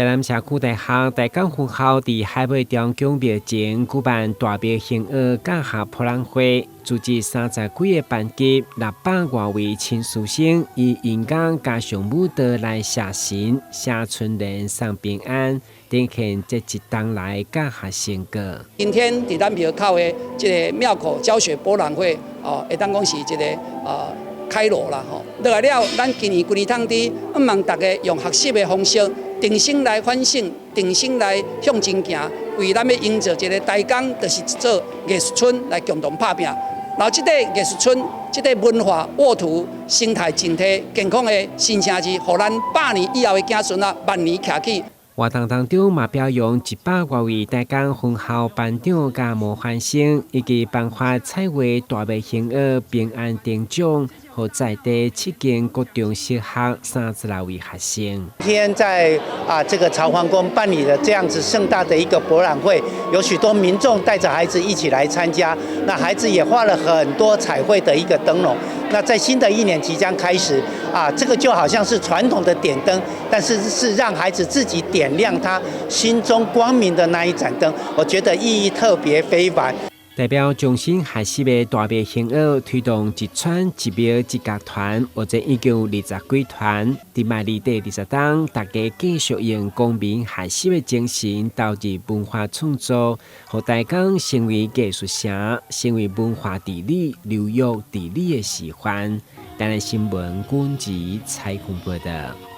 台南社區大學大港分校佇海尾中宮廟前舉辦大廟興學教學博覽會，組織30幾個班級600外位親師生，以音樂加上舞蹈來謝神、寫春聯、送平安，展現這一冬來教學成果。今天佇咱廟口的這个廟口教學博覽會，哦，會當講是一个開鑼啦吼。落來了，咱今年規年通佇，向望大家用學習的方式，重新來反省，重新來向前行，為咱欲營造一个台江，就是一座藝術村來共同拍拚。然後這个藝術村，這个文化沃土、生態整體健康的新城市，予咱百年以後的子孫啊，萬年徛起。活動當中嘛表揚100外位大港分校班長佮模範生，以及頒發彩畫大廟興學平安燈獎，予在地七間國中小學36位學生。今天在這個曹黃宮辦理了這樣子盛大的一個博覽會，有許多民眾帶着孩子一起來參加，那孩子也畫了很多彩繪的一個燈籠。那在新的一年即將開始，這個就好像是傳統的點燈，但是是讓孩子自己點亮他心中光明的那一盞燈，我覺得意義特別非凡。代表終身學習的大廟興學推動一村一廟一樂團，目前已經有20幾團。佇麥里底20冬，大家繼續用公民學習的精神投入文化創作，予台江成為藝術城，成為文化治理、流域治理的示範。台南新聞軍事採訪報道。